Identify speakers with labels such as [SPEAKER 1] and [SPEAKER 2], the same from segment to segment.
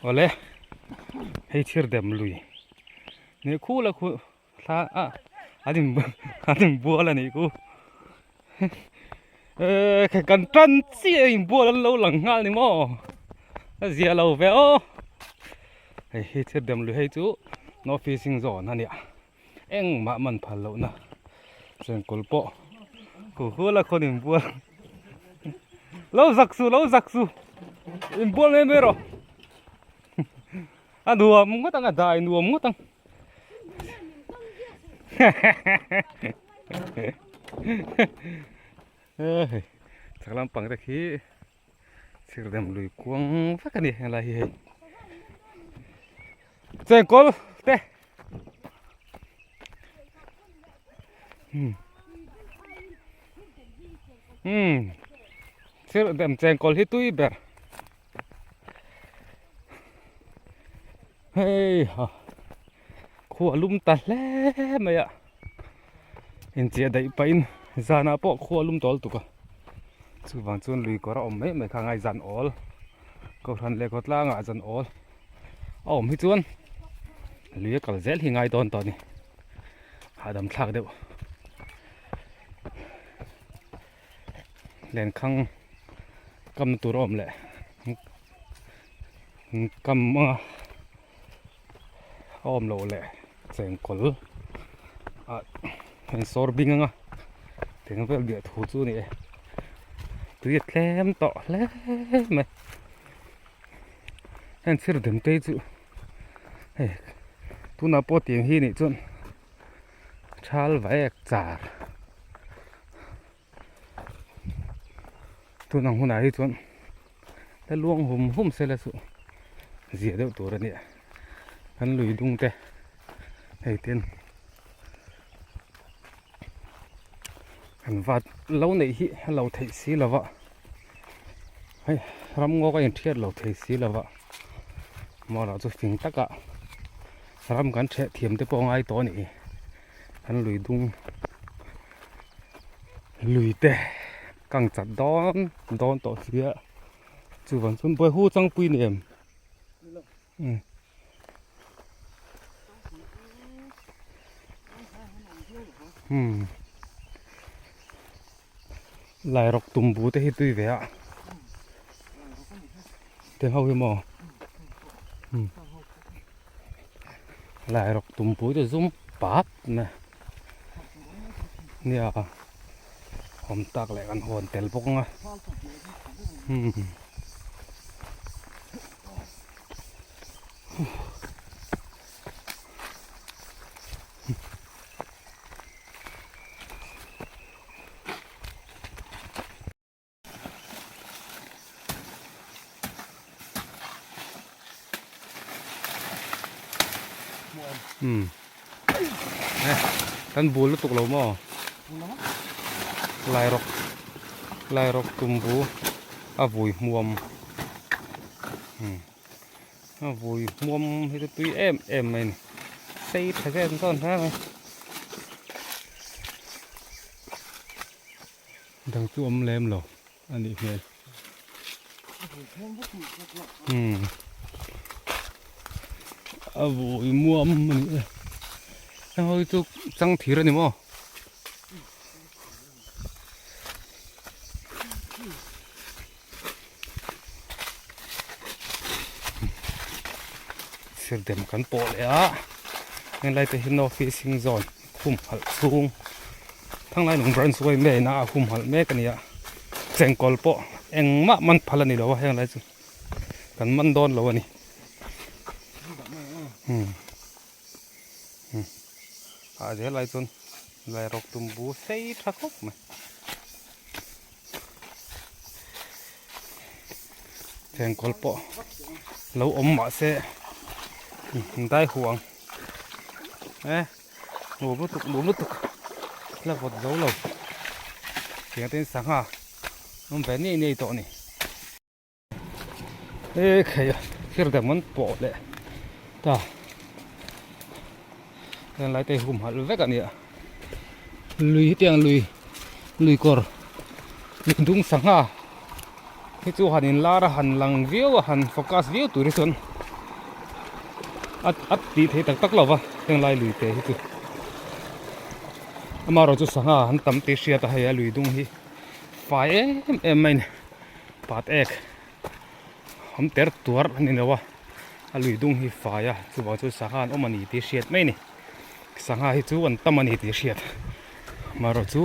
[SPEAKER 1] Awle hei thir dem lui ni khu la khu thla a an in an in bual a nih khu eh kan tan chiah a inbual an lo lang nghal ni maw a zia lo ve aw hei hi thir dem lui hei chu no fishing zone a nia engmah man phal lohna chengkawl pawh khu khu la khawn inbual lo zak suh lo zak suh inbual mai mai rawh a nuam ngawt ang a dai nuam ngawt ang hei chak lampang te khi thir lem lui kuang vek a ni helai hi hei chengkawl te umm thir lem chengkawl hi tui ber hei ha khua lum ta hle mai a inchiah daih pahin zanah pawh khua lum tawl tuk a chuvang chuan lui kawr a awm mai mai kha ngai zan awl kohhran leh khawtlangah zan awl a awm hi chuan lui a kal zel hi ngai dawn tawh a ni hahdam thlak deuh lenkhang kam tur a awm leh kam a awm loh leh chengkawl ah heng sawr bing anga teng vel biah thu chu a ni e tui a tlem tawh hle mai heng thir dem te hi chu hei tunah pawh tiang hi nih chuan Thal vaek char tun ang hunah hi chuan la luang hum hum se la chu zia deuh tur a nia kan lui dung te hei ten kan vat lo neih hi a lo theih si lo va hei ramngaw ka inthiat lo thei si lo va mawrah chu fing takah. Ram kan ṭheh thiam te pawh a ngai tawh a nih hi kan lui dung lui te kang chat dawn dawn tawh si a chuvang chuan bawihu changpui ni em umm Lairawk tumbu te hi tui ve a te ho hi maw Lairawk tumbu te zum pat na nia awm tak leh kan hawn tel bawk ang a Umm kan bul lutuk lo maw lairawk lairawk tumbu a vui hmuam umm a vui hmuam hi chu tui em em mai a ni sei tha zen zawn hle mai. Dang chu awm lem lo a nih hmel. Hmm. A vui muam a ni e. Heng ho hi chu chang thir a ni maw? Sir dem kan pawh leh a helai te hi no fishing zone humhalh chhung thanglai lung branch uai mai na a humhalh mek a ni a chengkawl pawh engmah man phal a ni lo a heng lai chu kan man dawn lo a ni umm ah zel lai chuan lairawk tumbu sei tha khawp mai. Chengkawl pawh lo awm mah se dai huang e nuam lutuk nuam lutuk la vawt zo lo tiang te in sangha awm ve ngei ngei tawh a ni e khai a thir dang an pawh leh ta helai te hi humhalh vek a ni a lui hetiang lui lui kawr lui dung sangha hi chu han in lar a han lang viau a han focus viau tur hi chuan. A a tih theih tak tak lo va heng lai lui te hi chu amaherawhchu sangha an tam tih hriat a hei a lui dung hi fai em em mai a ni pat ek awm ter tuar a ni lo a a lui dung hi fai a chuvang chu sangha an awm a ni tih hriat mai a ni sangha hi chu an tam a ni tih hriat amaherawhchu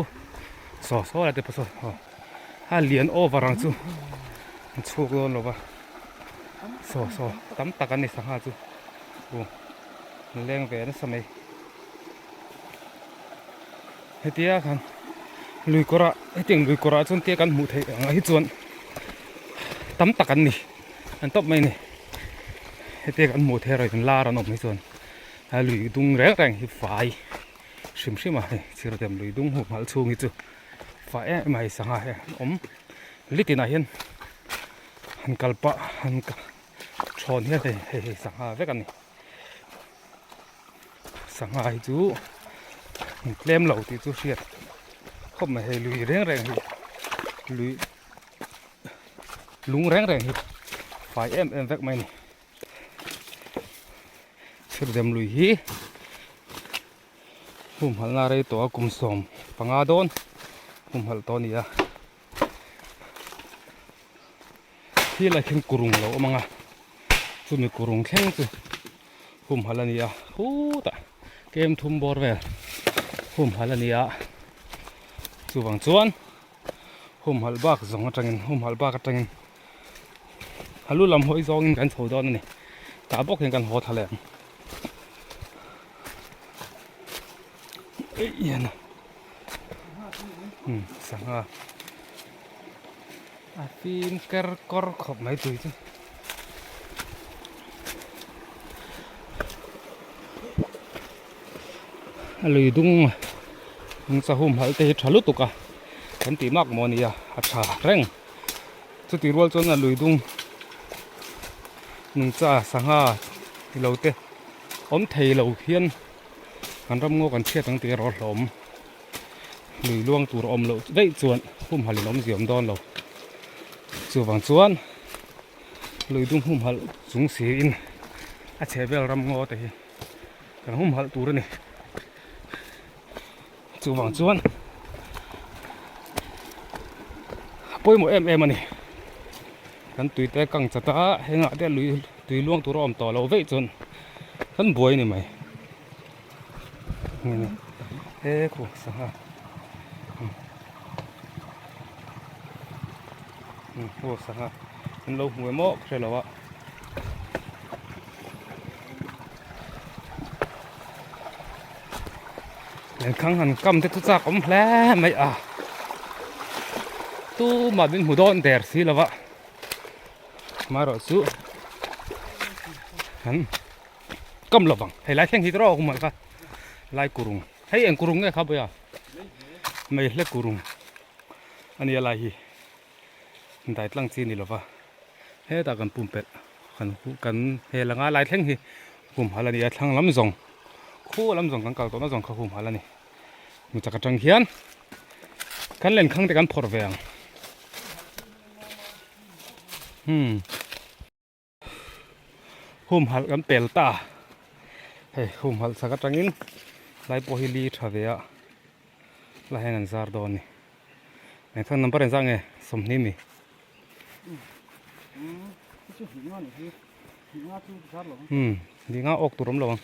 [SPEAKER 1] saw saw lai te pawh saw aw a lian over ang chu an chhuak dawn lo va saw saw tam tak an ni sangha chu u an leng ve nasa mai hetia khan lui kawr ah hetiang lui kawr ah chuan tia kan hmuh theih ang ah hi chuan tam tak an ni an tawp mai a ni hetia kan hmuh theih erawh in lar an awm hi chuan a lui dung reng reng hi fai hrim hrim a hei chirhtem lui dung humhalh chhung hi chu. Fah em em a hei sangha hi an awm litin ah hian han kal pah han thawn hian hei hei hei sangha vek a ni sangha hi chu an tlem lo tih chu hriat khawp mai hei lui reng reng hi lui lung reng reng hi fai em em vek mai a ni chhirdem lui hi. Humhalhna rei tawh a kum 15 dawn humhalh tawh a ni a thil ah khian kurung lo awm ang a chumi kurung thleng chu humhalh a ni a khutah kem thum bawr vel humhalh a ni a chuvang chuan humhalh bak zawng atangin humhalh bak atangin a lu lam hawi zawngin kan chho dawn a ni tah bawk hian kan haw thla leh ang. Eih um sangha a fim ker kawr khawp mai tui chu a lui dung nungcha humhalh te hi tha lutuk a kan tih mak maw nia a tha reng chutih rual chuan a lui dung nungcha sangha tilo te awm thei lo hian kan ram ngaw kan chhiat ang tih erawh a hlawm lui luang tur awm loh daih chuan humhalh in awmzia awm dawn lo chuvang chuan lui dung humhalh chung siin a chheh vel ram ngaw te hi kan humhalh tur a ni chuvang chuan a pawimawh em em a ni kan tui te kang chat a hengah te lui tui luang tur a awm tawh loh veih chuan kan buai a ni mai he khu sangha aw sangha an lo hmu em aw ka hre lo a. Lenkhang han kam te chu chak awm hle mai a tumah min hmu dawn der si lo va amaherawh chu han kam lo vang hei lai thleng hi tawh a awm kha lai kurung hei eng kurung nge kha bawia mei hle kurung a nia lai hi dai tlang chi a ni lo va hetah kan pumpelh kan kan hel anga lai thleng hi humhalh a ni a thlang lam zawng khu lam zawng kan kal tawhna zawng kha humhalh a ni hmu chak atang hian kan lenkhang te kan phawrh ve ang hmm humhalh kan pel ta hei humhalh chak atangin lai pawh hi li tha ve a la hian an zar dawn a ni engthang number engzah nge 20 mi. Umm ni nga awk tur awm lo ang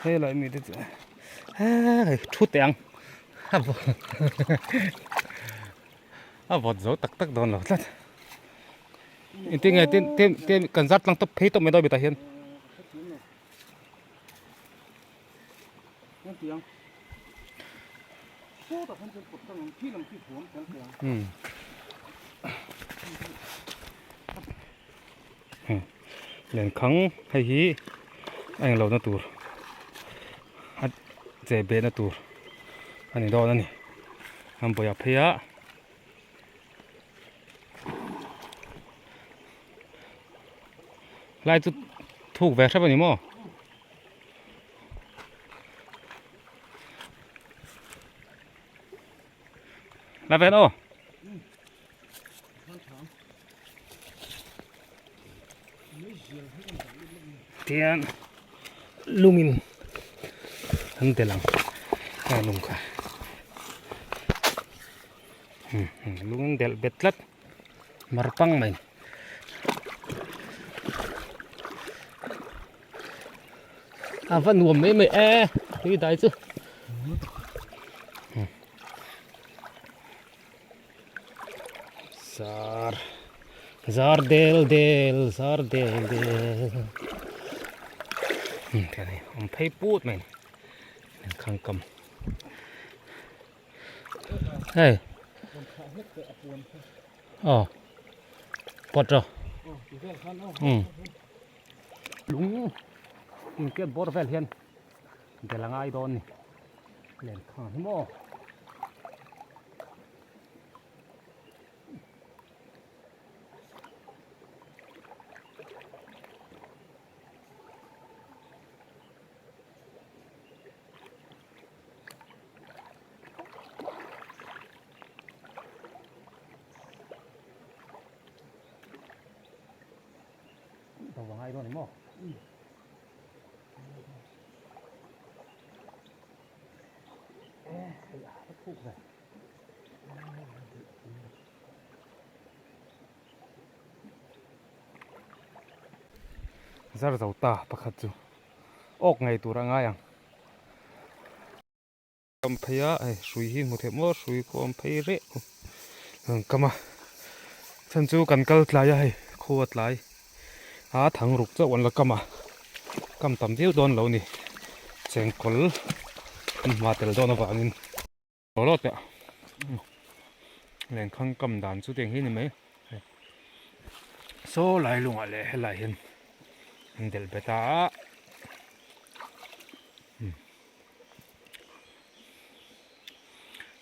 [SPEAKER 1] helai mi te chu hei thu teh ang a vawt zo tak tak dawn lo tlat engtin nge tin tin tin kan zar tlang tawp phei tawp mai dawn mi tah hian. Lenkhang hei hi a englo na tur a che beh na tur a ni dawn a ni an bawih ah phei a lai chu thuk ve hrep a ni maw. La ven aw. Tian lungin an delh ang heng lung kha lungin delh bet tlat mar pang mai. A va nuam mai mai e tui dai chu. Zar zar del del zar del del tian hei awm phei put mai a ni lenkhang kam hei aw pawt rawh umm lung intiat bawr vel hian bel a ngai dawn a ni lenkhang hi maw. Do a ngai dawn maw? Zar zo ta pakhat chu awk ngei tur a ngai ang. Kam phei a hei hrui hi hmu theih maw hrui khaw awm phei reh ang kam a chhan chu kan kal tlai a hei khaw a tlai a thang ruk chauh an la kam a kam tam viau dawn lo ni chengkawl an hma tel dawn avangin aw lawt teh lenkhang kam dan chu tiang hi ni mai saw lai lungah leh helai hian an delh bet a.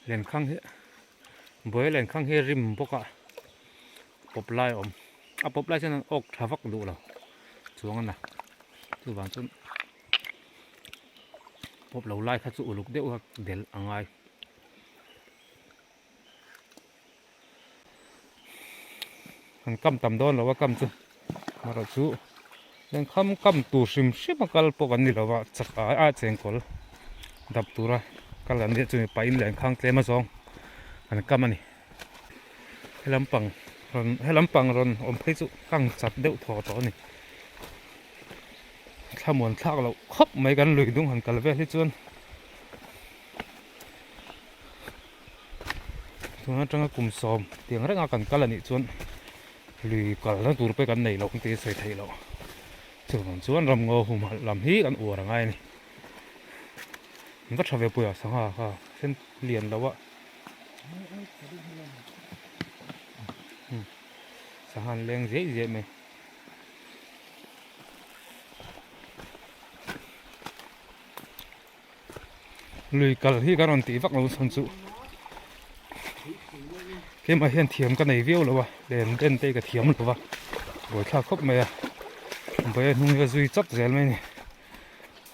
[SPEAKER 1] Lenkhang hi buai lenkhang hi rim bawk a pawp lai a awm a pawp lai chuan an awk tha vak duh lo chuang a na chuvang chuan pawp lo lai kha chu uluk deuh a delh a ngai. An kam tam dawn lo a kam chu amaherawh chu lenkham kam tur hrim hrim a kal pawh kan ni lo va chak ai a chengkawl dap tura kal an nia chumi pahin lenkhang tlem a zawng an kam a ni he lampang rawn he lampang rawn awm phei chu kang chat deuh thaw tawh a ni thlamuan thlak loh khawp mai kan lui dung han kal vel hi chuan. Tun atanga kum sawm tiang renga kan kal anih chuan lui kalna tur pawh kan nei loh ang tih a sawi theih loh. Chuvang chuan ramngaw humhalh lam hi kan uar angai a ni. An va tha ve pui a sangha kha sen lian lo a sangha an leng ziai ziai mai. Lui kal hi ka rawn tih vak lo chhan chu keimah hian thiam ka nei viau lo a len den te ka thiam lo va buaithlak khawp mai a buai a hnung hi a zui chawt zel mai a ni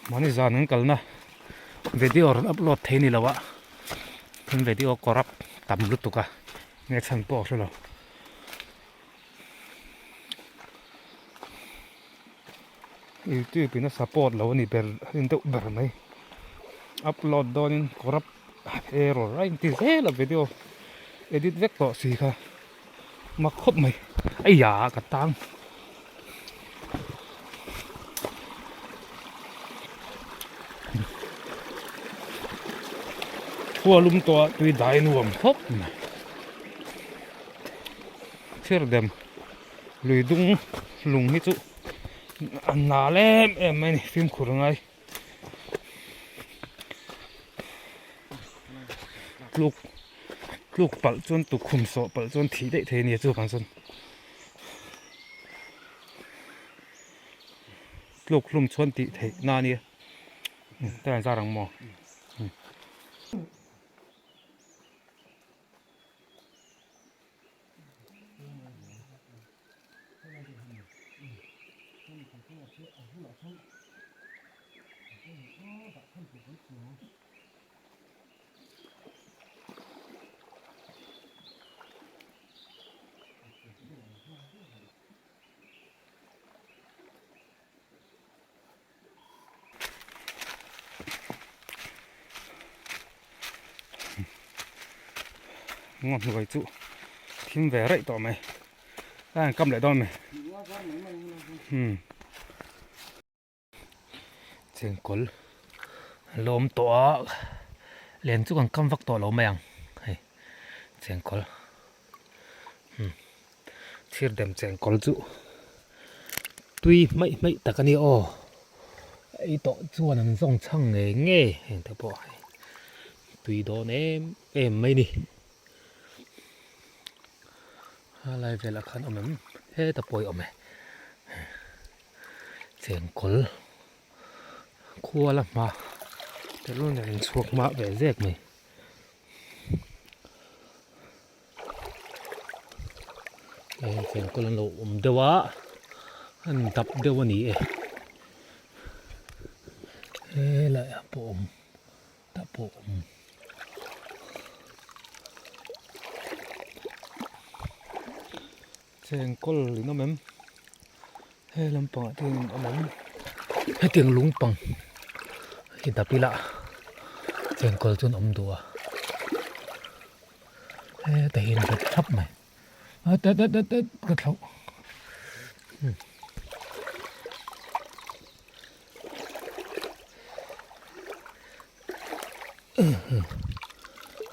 [SPEAKER 1] mahni zan an kalna video rawn upload thei ni lo a kan video corrupt tam lutuk a nge chhan pawh a hre lo. Youtube in a support lo a ni ber a ni deuh ber mai upload dawn in corrupt error a inti zel a video edit vek tawh si kha mak khawp mai aiya ka tang khua lum tawh a tui dai nuam khawp mai thir dem lui dung lung hi chu a nal em em mai a ni fimkhur ngai tluk tluk palh chuan tukkhum sawh palh chuan thih daih thei a ni a chuvang chuan tluk hlum chuan tih theih na a nia tunah zar ang maw. Ngaw hnuai chu thim ve raih tawh mai. A han kam leh dawn mai. Hmm.
[SPEAKER 2] Chengkawl lawm tawh a len chu kan kam vak tawh lo mai ang hei chengkawl hmm
[SPEAKER 1] thir dem chengkawl chu
[SPEAKER 2] tui hmaih hmaih tak a ni aw ei tawh chuan an zawng chhang ngei ngei heng te pawh hei tui dawn em em mai a ni a lai velah khan awm em heta pawh hi awm e. Chengkawl khuala hma telul nen in chhuak hma ve zek mai. Hei chengkawl an lo awm deuh a an dap deuh a ni e helai ah pawh awm tah pawh awm.
[SPEAKER 1] Chengkawl in awm em? He lampangah te hian in awm em?
[SPEAKER 2] Hetiang lungpang hi dap ila chengkawl chu an awm duh a heta hian bet thlap mai a tet tet tet tet ka thlauh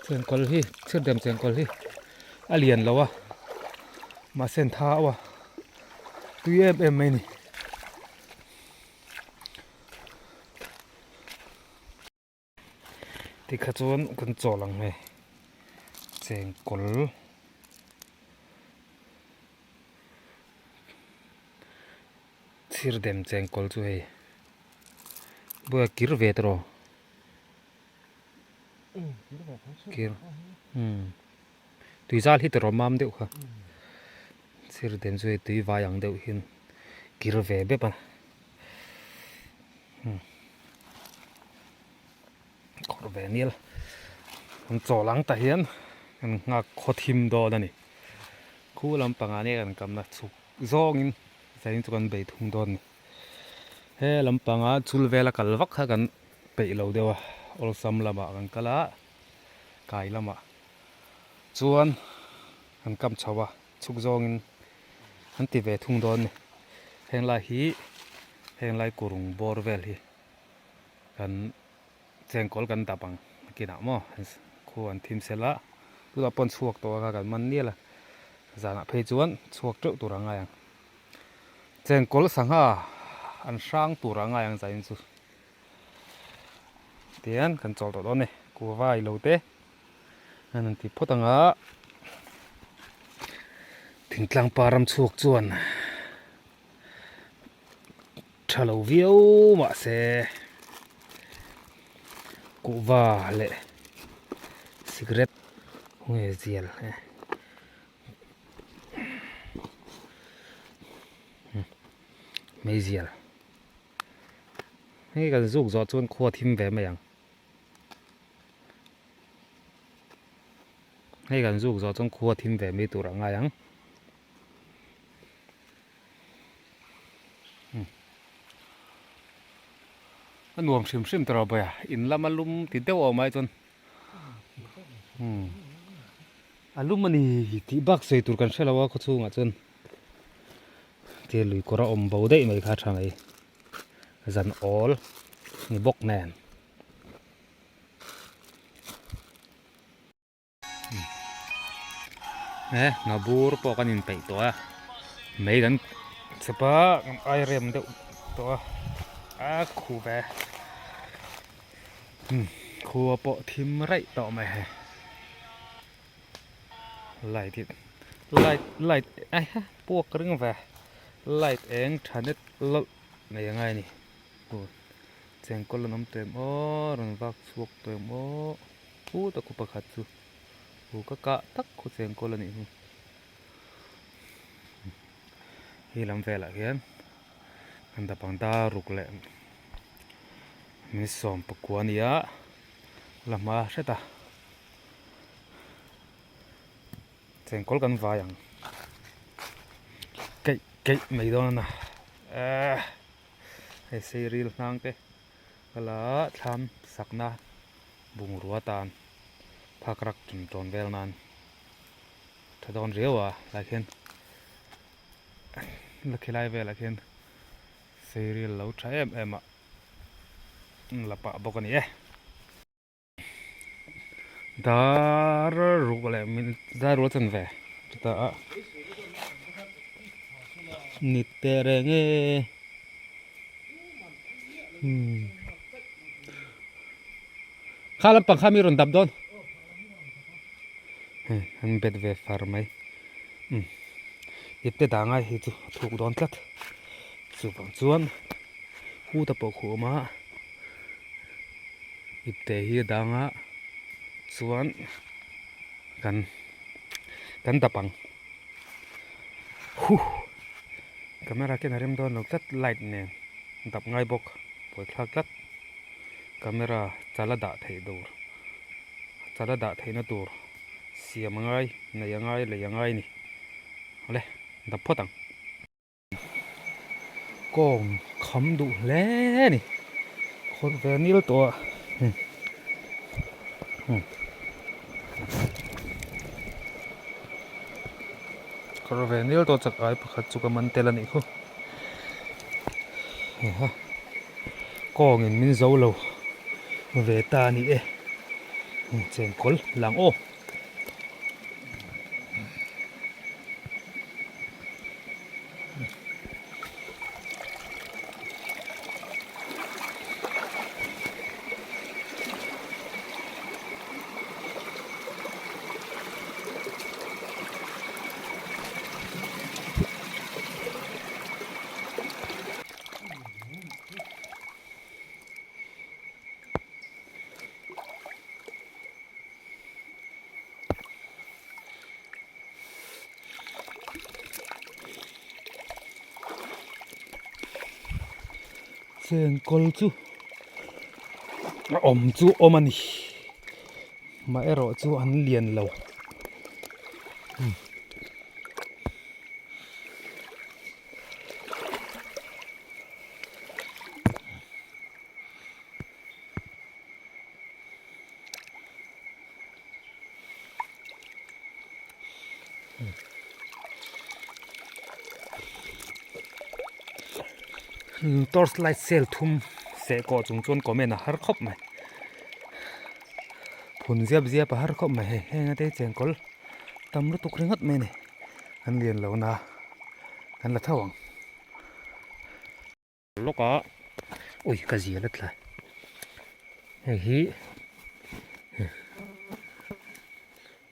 [SPEAKER 1] Chengkawl hi chhiat dem chengkawl hi a lian lo a mahse an thau a tui em em mai a ni. Tikha chuan kan chawl ang hei chengkawl chhir dem chengkawl chu hei buai a kir ve tawh. Kir umm tui zal hi tawrh mam deuh kha sir den chu hei tui vai ang deuh hian kir ve bep a umm khawrh ve nial an chawl ang tah hian an nghak khaw thim dawn a ni khu lampangah nia kan kamna chhuk zawngin zanin chu kan bei thung dawn a ni he lampanga chul vela kal vak kha kan. Peih lo deuh a, awlsam lamah kan kal a, kai lamah chuan an kam chho a, chhuk zawngin an ti ve thung dawn a ni. Heng lai hi heng lai kurung bawr vel hi kan chengkawl kan dap ang kinah maw khu an thim sel a, tunah pawh an chhuak tawh a kha kan man nial a, zanah phei chuan chhuak teuh tur a ngai ang. Chengkawl sangha an hrang tur a ngai ang zain chu. Tihian kan chawl tawh dawn a ni kuhva ilo te an han ti phawt ang a thingtlang pa ram chhuak chuan tha lo viau mahse kuhva leh cigarette nge zial meizial. Hei kan zuk zawh chuan khua thim ve mai ang. Hei kan zuk zawh chuan khua thim ve mai tur a ngai ang. Hmm. A nuam hrim hrim tawh rawh in lama lum ti deuh awm ai chuan. Hmm. A lum a ni tih bak sawi tur kan hre lo a khawchhungah chuan. Thil lui kawr a awm bo daih mai kha tha mai zan awl ni bawk nen e nga bur pawh kan inpeih tawh a mei kan chep a kan ai rem deuh tawh a a khu ve khua pawh thim raih tawh mai hei. Light hi light light ai ha puak ka ring ve light eng tha net lawlh mai a ngai a ni aw chengkawl an awm tawh em aw rawn vak chhuak tawh em aw phut a khu pakhat chu hu ka kah tak khu chengkawl a nih hi hei lam velah hian an dap ang ta ruk leh min sawm pakua a ni a la hma hret a. Chengkawl kan vai ang keih keih mai dawn a eh hei sei ril hnang te kala thlam sakna bungrua tan phak rak ṭin tawn vel nan. Tha dawn riau a lai khian la khilai velah khian seiril lo tha em em a la pah bawk a ni e. Dar ruk leh minute dar ruk a chanve chutah a ni teh reng e umm kha lampang kha mi rawn dap dawn. Hei an bet ve far mai umm ipte dah ngai hi chu a thuk dawn tlat chuvang chuan huta pawh khuh a awm a ipte hi a dang a chuan kan kan dap ang huh camera khian a rem dawn lo tlat light nen dap ngai bawk buaithlak tlat camera chala dah theih tur. Chala dah theihna tur siam a ngai, nei a ngai, lei a ngai a ni. Awle, dap phawt ang. Kawng kham duh hle a ni. Khawr ve nil tawh a. Khawr ve nil tawh chak ai pakhat chu ka man tel a nih khu. Kawngin min zo lo ve ta a ni e chengkawl lang aw. Chengkawl chu a awm chu awm a ni mah erawh chu an lian lo. Torch light sel thum seh kawh chung chuan comment a har khawp mai phun ziap ziap a har khawp mai hei heng ate chengkawl tam lutuk ringawt mai a ni an lian lo na kan la tho ang.
[SPEAKER 2] Lawk a ui ka zial a tla hei hi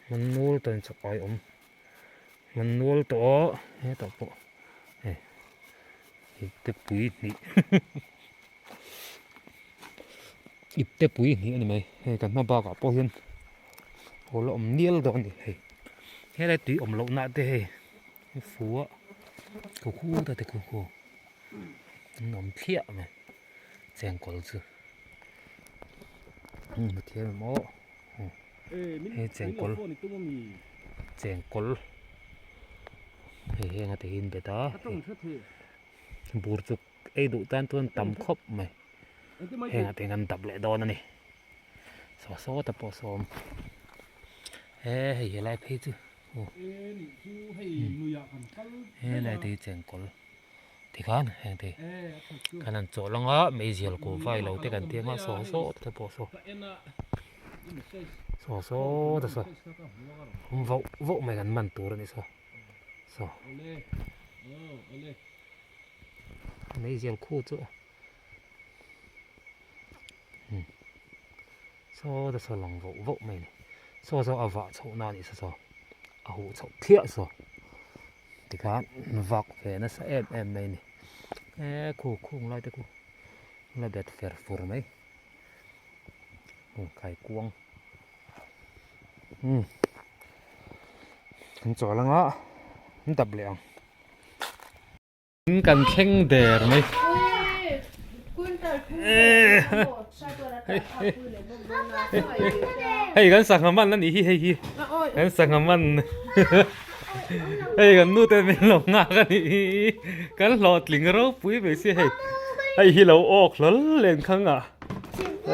[SPEAKER 2] mannual tawh in chak ai awm mannual tawh hetah pawh hei ipte pui hnih ipte pui hnih a ni mai hei kan hma bakah pawh hian aw la awm nial dawn a ni hei helai tui awm loh na te hei fu a khu ta te khu khu. An awm thliah mai chengkawl chu hmu thiam em aw hei chengkawl chengkawl hei heng ate hi an bet a bur chuk ei duh tan chuan tam khawp mai heng ate hian an dap leh dawn a ni saw saw te pawh sawm he hei helai phei chu. Helai te hi chengkawl tikhan heng te kan han chawlh anga meizial kuh vai lo te kan ti anga saw saw te pawh saw saw saw te saw awm vauh vauh mai kan man tur a ni saw saw meizial khu chu Saw te saw lang vauh vauh mai a ni saw saw a vah chhoh na a nih saw saw a huh chhoh thliah saw tikhan vak ve nasa em em mai a ni e khu khung lai te khu la bet fer fur mai kaikuang umm
[SPEAKER 1] an chawl anga an dap leh ang. Kan thleng der mai. Hei kan sangha man anih hi hei hi kan sangha man hei kan nu te min lo nghak anih hi kan hlawhtling ropui mai si hei hei hi lo awk hlawl len khang ah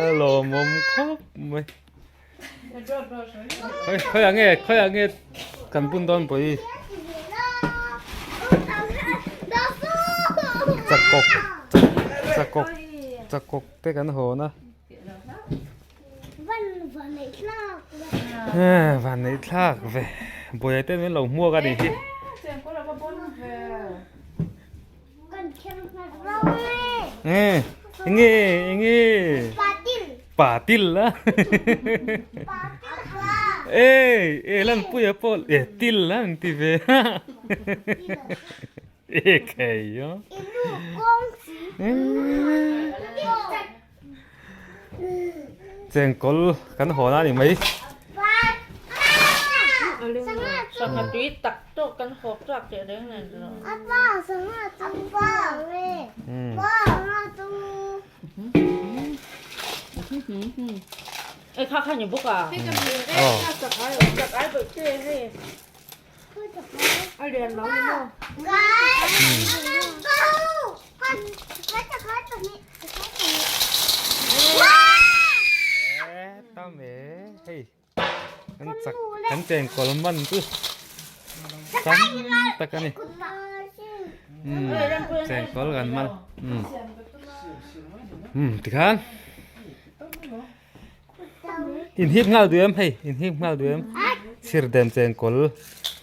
[SPEAKER 1] a lawmawm khawp mai khawiah nge khawiah nge. kan bun dawn pawh hi chakawk chakawk chakawk te kan hawn a van neih thlak ve buai te min lo hmuak a nih hi. Nge nge nge patil a e e lan puia pawh e til a an ti ve e khei a Chengkawl kan hawn a ni mai.
[SPEAKER 3] Sangha tui tak tawk kan hawp chak teh reng nen chu. Ê kha kha ni bawk a.
[SPEAKER 1] Tam e hei kan chak kan chengkawl man chu tam tak a ni chengkawl kan man um tikhan Inhip nghal duh em hei inhip nghal duh em chhir dem chengkawl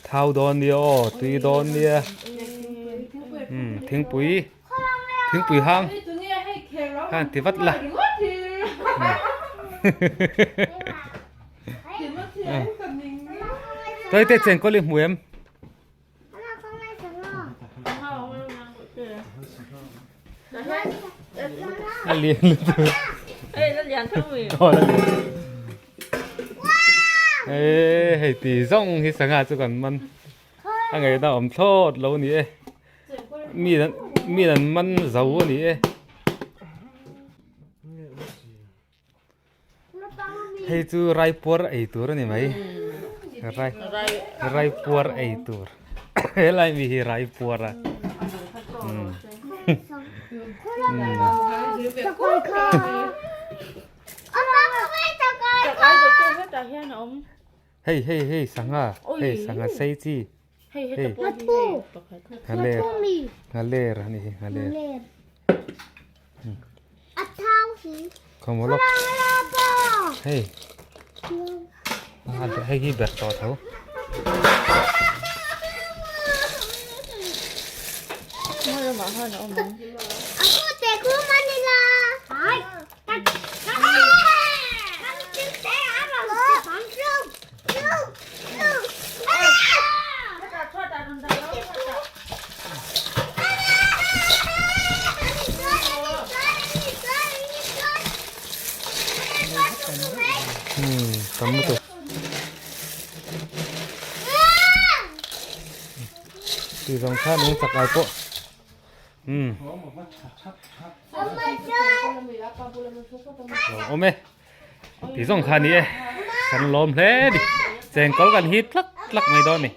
[SPEAKER 1] thau dawn nia aw tui dawn nia umm thingpui thingpui hang khan ti vat la tawite chengkawl i hmu em. A lian lutuk.
[SPEAKER 3] Ê nó lian thâu mi.
[SPEAKER 1] Aw la lian. Ê hei ti zawng hi sangha chu kan man a ngaihna awm thlawt lo ni e. Mi an mi an man zo a ni e. Hei chu raipuar ei tur a ni mai rai raipuar ei tur helai mi hi raipuar a umm hei hei hei sangha hei sangha sei chi hei nghaler nghaler a ni hi nghaler. Khawmaw lawk hei hei hi ber tawh tho. Tam lutuk tih zawng kha nung chak ai pawh umm lo awm e tih zawng kha a ni e kan lawm hle a ni chengkawl kan hit tlak tlak mai dawn a ni.